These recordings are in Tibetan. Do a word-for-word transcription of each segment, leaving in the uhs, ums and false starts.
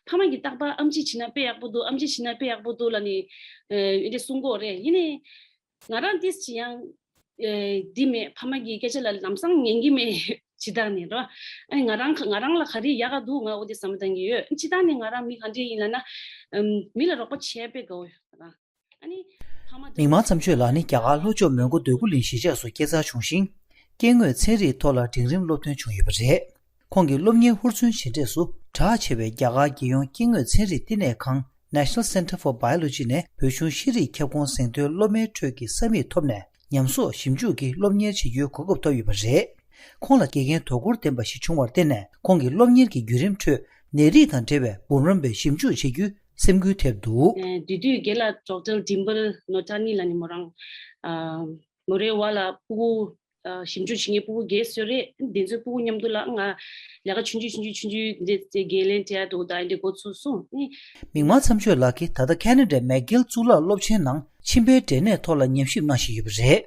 ཕ་མ་གི་རྟག་པར་ཨམ་ཆི་བྱིན་ན་དཔེ་ཡག་པོ་འདུག་ཨམ་ཆི་བྱིན་ན་དཔེ་ཡག་པོ་འདུག་ལབ་ནས་ཨེ་འདི་གསུང་གི་ཡོད་རེད། ཡིན་ནའི་ང་རང་ཏིས་ཅི་ཡང་ཨེ་འདི་མེད། ཕ་མ་གི་སྐད་ཆ་ལ་ལམ་སང་ཉན་གི་མེད། ཇི་ལྟར་ནས་རོ། ཨ་ནི་ང་རང་ང་རང་ལ་ག་རེ་ཡག་ག་འདུག་ང་འོ་དེ་བསམ་བློ་བཏང་གི་ཡོད། ཇི་ལྟར་ནས་ང་རང་མི་ག་འདྲས་ཡིན་ལབ་ན་ཨམ་མི་ལ་རོགས་པ་བྱེད་དཔེ་དགའ་བོ་ཡོད་རང་། ཨ་ནི་ཕ་མ་མིག་དམར་མཚམས་གཅོད་ལགས་ནི་རྒྱ་གར་ལྷོ་ཕྱོགས་མོན་གྷོ་འདོད་རྒུ་གླིང་གཞིས་ཆགས་སུ་སྐྱེས་འཚར་བྱུང་ཞིང་། སྐྱེ་དངོས་ཚན་རིག་ཐོག་ལ་འབྲིང་རིམ་སློབ་ཐོན་བྱུང་ཡོད་པ་རེད། ཁོང་གིས་སློབ་གཉེར་ཧུར་བརྩོན་བྱས་འབྲས་སུ་གྲགས་ཆེ་བའི་རྒྱ་གར་རྒྱལ་ཡོངས་སྐྱེ་དངོས་ཚན་རིག་བསྟི་གནས་ཁང་National Center for Biology ནས་བོད་གཞུང་ཤེས་རིག་ཁྱབ་ཁོངས་གཟེངས་ཐོན་སློབ་མའི་ཁྲོད་ཀྱི་ས་མིག་ཐོབ་ནས་ཉམས་གསོག་ཞིབ་འཇུག་གི་སློབ་གཉེར་བྱེད་རྒྱུའི་གོ་སྐབས་ཐོབ་ཡོད་པ་རེད། ཁོང་ལ་དགེ་རྒན་དོ་ཁུར་ལྡན་པ་ཞིག་བྱུང་བར་བརྟེན་ནས་ཁོང་གིས་སློབ་གཉེར་གྱི་བརྒྱུད་རིམ་ཁྲོད་ནད་རིགས་དང་འབྲེལ་བའི་འབུམ་རམས་པའི་ཞིབ་འཇུག་བྱེད་རྒྱུའི་སེམས་འགུལ་ཐེབས་འདུག་ཨེ་དེ་དུས་རྒན་ལགས་Doctor Dimple Notani ལབ་ནས་མོ་རང་ཨ་མོ་རའི་བ་ལ་ཕྲུ་གུ་ཨ་ཞིབ་འཇུག་བྱེད་མཁན་ཕྲུ་གུ་བརྒྱད་བཟོས་རེད། དེ་ཚོའི་ཕྲུ་གུ་མཉམ་དུ་ལ་ང་ལས་ཀ་ཆུང་ཆུང་ཆུང་ཆུང་ཆུང་ཆུང་འདི་འདི་འགན་ལེན་སྤྲད་ཡ་འདུག་ད་འདི་འགོ་ཚུགས་སོང་ནི། མིག་དམར་མཚམས་གཅོད་ལགས་ཀྱིས་ད་ལྟ་ཁེ་ན་ཌའི་མེག་གྷིལ་གཙུག་ལག་སློབ་ཆེན་ནང་མཆིན་པའི་འབྲས་ནད་ཐོག་ལ་ཉམས་ཞིབ་གནང་བཞིན་ཡོད་པ་རེད།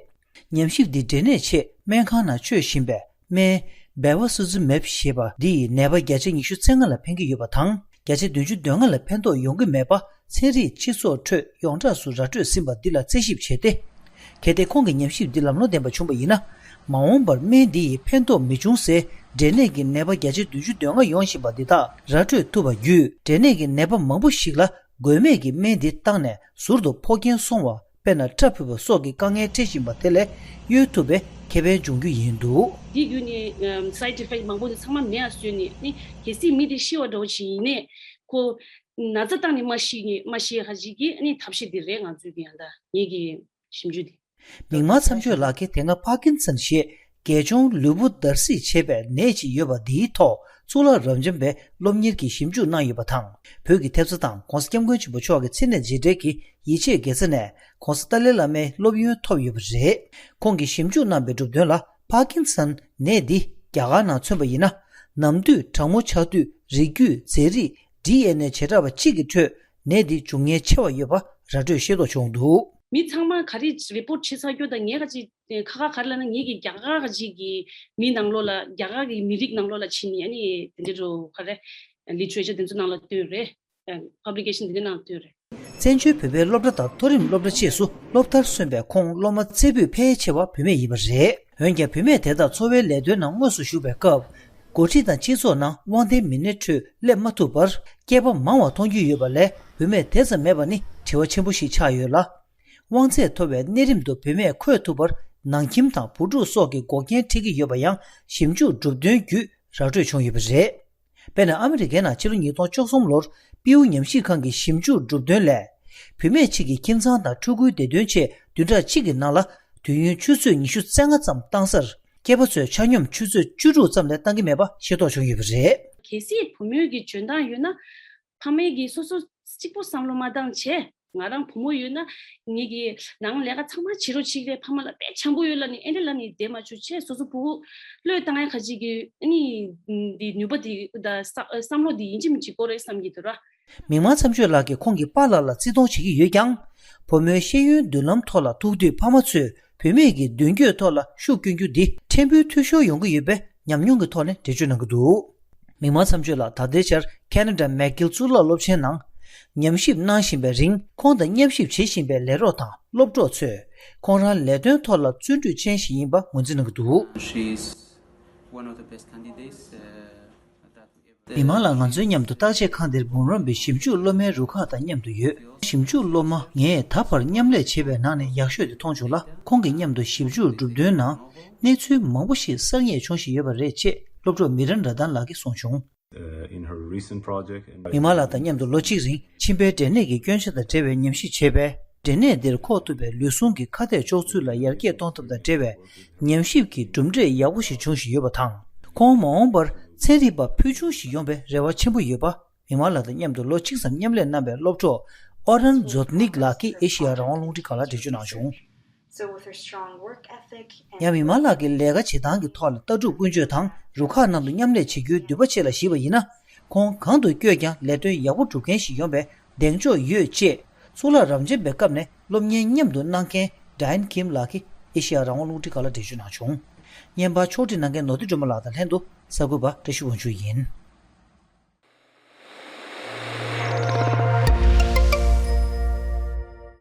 ཉམས་ཞིབ་འདི་འབྲས་ནད་ཆེད་སྨན་ཁང་ནང་བཅོས་བཞིན་པའི་སྨན་Bevacizumab ཞེས་པ་འདི་ཡིས་ནད་པ་བརྒྱ་ཆ་ཉི་ཤུ་རྩ་ལྔ་ལ་ཕན་གྱི་ཡོད་པ་དང་། བརྒྱ་ཆ་བདུན་ཅུ་དོན་ལྔ་ལ་ཕན་ཐོགས་ཡོང་གི་མེད་པ་ཚན་རིག་སྤྱི་ཚོགས་ཁྲོད་ཡོངས་གྲགས་སུ་ར་སྤྲོད་ཟིན་པ་འདི་ལ་རྩད་ཞིབ་བྱས་ཏེ། གལ་ཏེ་ཁོང་གི་ཉམས་ཞིབ་འདི་ལམ་ལྷོང་ལྡན་པ་བྱུང་བ་ཡིན་ན། མ་འོངས་པར་སྨན་འདི་ཡིས་ཕན་ཐོགས་མི་འབྱུང་སའི་འབྲས་ནད་ཀྱི་ནད་པ་བརྒྱ་ཆ་བདུན་ཅུ་དོན་ལྔ་ཡོང་བཞིན་པ་འདི་དག་ར་སྤྲོད་ཐུབ་པ་བརྒྱུད་འབྲས་ནད་ཀྱི་ནད་པ་མང་པོ་ཞིག་ལ་དགོས་མེད་ཀྱི་སྨན་འདི་བཏང་ནས་ཟུར་དུ་ཕོག་རྐྱེན་སོང་བ། དཔེར་ན་སྐྲ་ཕུད་པ་སོགས་ཀྱི་དཀའ་ངལ་འཕྲད་བཞིན་པ་དེ་ལས་གཡོལ་ཐུབ་པའི་ཁེ་ཕན་འབྱུང་རྒྱུ་ཡིན་འདུག་འདི་བརྒྱུད་ནས་side effect མང་པོ་དེ་ཚང་མ་མེད་ཡ་བཟོས་ནས་ནི་གལ་སྲིད་མི་དེ་ཤི་བ་འདྲ་བོ་ཞིག་ཡིན་ནས་ཁོ་ན་ཚ་བཏང་ནས་མ་ཤི་ནས་མ་ཤི་ཡ་ཁ་ཅིག་གི་ནི་ཐབས་ཤེས་དེ་རེད། ང་ཚོའི་གི་ཡང་ད་ངེད་ཀྱི་ཞིབ་འཇུག་དེ། མིག་དམར་མཚམས་གཅོད་ལགས་ཀྱིས་དེ་སྔ་Parkinson ཞེས་གལ་བྱུང་ལུས་པོ་འདར་སིག་བྱེད་པའི་ནད་ཅིག་ཡོད་པ་འདིའི་ཐོག་གཙུག་ལག་རབ་འབྱམས་པའི་སློབ་གཉེར་གྱི་ཞིབ་འཇུག་གནང་ཡོད་པ་དང་། བོད་ཀྱི་ཐེབས་རྩ་དང་༧གོང་ས་༧སྐྱབས་མགོན་ཆེན་པོ་མཆོག་གི་མཚན་གནས་རྗེས་དྲན་གྱི་ཡིད་ཆེས་དགེ་རྩ་ནས་༧གོང་ས་ཏཱ་ལའི་བླ་མའི་སློབ་ཡོན་ཐོབ་ཡོད་པ་རེད། ཁོང་གིས་ཞིབ་འཇུག་གནང་པའི་གྲུབ་དོན་ལ་Parkinson ནད་འདི་རྒྱ་གར་ནང་མཚོན་པ་ཡིན་ན། ནམ་དུས་གྲང་མོ་ཆགས་དུས་རིགས་རྒྱུད་རྫས་རིགས་ཌི་ཨེན་ཨེ་བྱེ་བྲག་པ་གཅིག་གི་ཁྲོད་ནད་འདི་འབྱུང་ཉེན་ཆེ་བ་ཡོད་པ་ར་སྤྲོད་ཤེས་རྟོགས་བྱུང་འདུག་མི་ཚང་མ་ག་རེ་རི་པོར་ཊི་བྱེད་ཚར་རྒྱུ་དང་ངས་ག་ཅིག་ཁ་ཁ་ག་རེ་ལབ་ན་ངེད་ཀྱི་རྒྱ་གར་ག་ཅིག་གི་མི་ནང་ལོགས་ལ་རྒྱ་གར་གྱི་མི་རིགས་ནང་ལོགས་ལ་ཕྱིན་ནས་ཨ་ནི་དེ་འདྲ་རུ་ག་རེ་ལི་ཊི་རེ་ཅར་དེ་ཚོ་ནང་ལ་བཏོན་རེད། པབ་ལི་ཀེ་ཤན་དེ་འདྲ་ནང་ལ་བཏོན་རེད། བཙན་བྱོལ་བོད་པའི་སློབ་གྲྭ་དང་མཐོ་རིམ་སློབ་གྲྭ་བཅས་སུ་སློབ་མཐར་སོན་པའི་ཁོང་སློབ་མ་རྩེ་ཕུད་ཕལ་ཆེ་བ་བུད་མེད་ཡིན་པ་རེད། འོན་ཀྱང་བུད་མེད་དེ་དག་འཚོ་བའི་ལས་དོན་ནང་དངོས་སུ་ཞུགས་པའི་སྐབས། འགོ་ཁྲིད་དང་སྤྱི་ཚོགས་ནང་དབང་ལྡན་མི་སྣའི་ཁྲོད་སླེབས་མ་ཐུབ་པར་སྐྱེས་པ་མང་བ་མཐོང་རྒྱུ་ཡོད་པ་ལས་བུད་མེད་དེ་ཙམ་མེད་པ་ནི་དྲི་བ་ཆེན་པོ་ཞིག་ཆགས་ཡོད་ལ། དབང་ཚད་མཐོ་བའི་གནས་རིམ་དུ་བུད་མེད་འཁོད་ཐུབ་པར་ནང་ཁྱིམ་དང་བུ་ཕྲུག་སོགས་ཀྱི་འགོག་རྐྱེན་འཕྲད་ཀྱི་ཡོད་པ་ཡང་ཞིབ་འཇུག་གྲུབ་དོན་བརྒྱུད་ར་སྤྲོད་བྱུང་ཡོད་པ་རེད། དཔེར་ན་ཨ་མི་རི་ཀའི་ནང་ཕྱི་ལོ་ཉིས་སྟོང་བཅུ་གསུམ་ལོར་པིའུ་ཉམས་ཞིབ་ཁང་གི་ཞིབ་འཇུག་གྲུབ་དོན་ལས། བུད་མེད་གཅིག་གི་ཁྱིམ་ཚང་དང་ཕྲུ་གུའི་བདེ་དོན་ཆེད་བདུན་ཕྲག་གཅིག་གི་ནང་ལ་དུས་ཡུན་ཆུ་ཚོད་ཉི་ཤུ་རྩ་ལྔ་ཙམ་བཏང་སར། སྐྱེས་པ་ཚོའི་ཆ་སྙོམས་ཆུ་ཚོད་བཅུ་དྲུག་ཙམ་ལས་བཏང་གི་མེད་པ་ཤེས་རྟོགས་བྱུང་ཡོད་པ་རེད། གལ་སྲིད་བུ་མོའི་གི་འཇོན་ཐང་ཡོད་ན། ཕ་མས་ཀྱིས་སོ་སོ་གཅིག་པོ་བསམ་བློ་མ་བཏང་བྱས། ང་རང་བུ་མོ་ཡོད་ན་ངེད་ཀྱི་ནང་ལས་ཀ་ཚང་མ་བྱེད་རོགས་བྱེད་ཀྱི་རེད། ཕ་མ་ལ་དཔེ་བྱམས་པོ་ཡོད་ལབ་ནས་ཨེ་འདྲ་ལབ་ནས་བསྡད་མ་བཅུག་བྱས། སོ་སོ་བུ་བློས་བཏང་ཡ་ཁ་ཅིག་གི་ཨ་ནི་འདི་ནུས་པ་འདི་ད་བསམ་བློ་འདི་ཡིན་གཅིག་མིན་གཅིག་དགོས་རེད་བསམ་གྱི་འདུག་ར། མིག་དམར་མཚམས་གཅོད་ལགས་ཀྱིས་ཁོང་གི་པཱ་ལགས་ལ་བརྩི་མཐོང་བྱེད་ཀྱི་ཡོད་ཀྱང་། བུ་མོའི་ཤེས་ཡོན་མདུན་ལམ་ཐོག་ལ་ཐུག་དུས་ཕ་མ་ཚོས་བུད་མེད་ཀྱི་མདུན་སྐྱོད་ཐོག་ལ་ཤུགས་བསྐྱོན་རྒྱུ་འདི་ཕྲན་བུ་འཐུས་ཤོར་ཡོང་གི་ཡོད་པའི་ཉམས་མྱོང་གི་ཐོག་ནས་འགྲེལ་བརྗོད་གནང་གི་འདུག་མིག་དམར་མཚམས་གཅོད་ལགས་ད་ལྟའི་ཆར་ཁེ་ན་ཌ་མེག་གྷིལ་གཙུག་ལག་སློབ་ཆེན་ནང་ཉམས་ཞིབ་གནང་བཞིན་པའི་རིང་། ཁོང་དང་མཉམ་ཞིབ་བྱེད་བཞིན་པའི་ལས་རོགས་དང་སློབ་གྲོགས་ཚོས་ཁོང་རང་ལས་དོན་ཐོག་ལ་བརྩོན་འགྲུས་ཅན་ཞིག་ཡིན་པ་ངོས་འཛིན་གནང་གི་འདུག She's one of the best candidates, uh, that we ever མིག་དམར་ལགས་ང་ཚོའི་མཉམ་དུ་བརྟག་དཔྱད་ཁང་འདིར་འབུམ་རམས་པའི་ཞིབ་འཇུག་སློབ་མའི་རུ་ཁག་དང་མཉམ་དུ་ཡོད། ཞིབ་འཇུག་སློབ་མ་ངས་ད་བར་མཉམ་ལས་བྱས་པའི་ནང་ནས་ཡག་ཤོས་དེ་མཐོང་བྱུང་ལ། ཁོང་གི་མཉམ་དུ་ཞིབ་འཇུག་གྲུབ་དོན་ནང་གནས་ཚུལ་མང་པོ་ཞིག་གསར་རྙེད་བྱུང་བཞིན་ཡོད་པ་རེད་ཅེས་སློབ་གྲོགས་མི་རན་ར་དན་ལགས་ཀྱིས་གསུངས་བྱུང་། Uh, in her recent project, and མིག་དམར་ལགས་དང་མཉམ་དུ་ལོ་གཅིག་རིང་མཆིན་པའི་འབྲས་ནད་ཀྱི་སྐྱོན་ཆ་དང་འབྲེལ་བའི་ཉམས་ཞིབ་བྱས་པས། འབྲས་ནད་འདིར་འཁོར་ཐུབ་པའི་ལུས་ཟུངས་ཀྱི་ཁ་གཏད་གཅོག་ཚུལ་ལ་ཡར་རྒྱས་གཏོང་ཐབས་དང་འབྲེལ་བའི་ཉམས་ཞིབ་ཀྱི་གྲུབ་འབྲས་ཡག་པོ་ཞིག་འབྱུང་བཞིན་ཡོད་པ་དང་། ཁོང་མ་འོངས་པར་ཚན་རིག་པ་ཕུལ་བྱུང་ཞིག་ཡོང་བའི་རེ་བ་ཆེན་པོ་ཡོད་པ། མིག་དམར་ལགས་དང་མཉམ་དུ་ལོ་གཅིག་ཙམ་མཉམ་ལས་གནང་པའི་སློབ་གྲོགས་ཨོ་རན་ཛོད་ནིག་ལགས་ཀྱིས་ཨེ་ཤེ་ཡ་རང་དབང་རླུང་འཕྲིན་ཁང་ལ་འགྲེལ་བརྗོད་གནང་བྱུང་། So with her strong work ethic and ཡང་མིག་དམར་ལགས་ཀྱི་ལས་ཀ་བྱེད་སྟངས་ཀྱི་ཐོག་ལ་ལྟ་གྲུབ་ཀུན་སྤྱོད་དང་རུ་ཁག་ནང་དུ་མཉམ་ལས་བྱེད་རྒྱུའི་འདུན་པ་ཆེ་ལ་གཞིགས་པ་ཡིན་ན། ཁོང་གང་དུ་བསྐྱོད་ཀྱང་ལས་དོན་ཡག་པོ་སྒྲུབ་མཁན་ཞིག་ཡོང་བའི་གདེང་འཇོག་ཡོད་ཅེས། གཙུག་ལག་རབ་འབྱམས་པའི་སྐབས་ནས་སློབ་གཉེར་མཉམ་དུ་གནང་མཁན་Diane Kim ལགས་ཀྱིས་ཨེ་ཤེ་ཡ་རང་དབང་རླུང་འཕྲིན་ཁང་ལ་འགྲེལ་བརྗོད་གནང་བྱུང་། བརྙན་པར་ཕྱོགས་སྒྲིག་གནང་མཁན་ནོར་བུ་སྒྲོལ་མ་ལགས་དང་ལྷན་དུ་གསར་འགོད་པ་བཀྲ་ཤིས་དབང་ཕྱུག་ཡིན།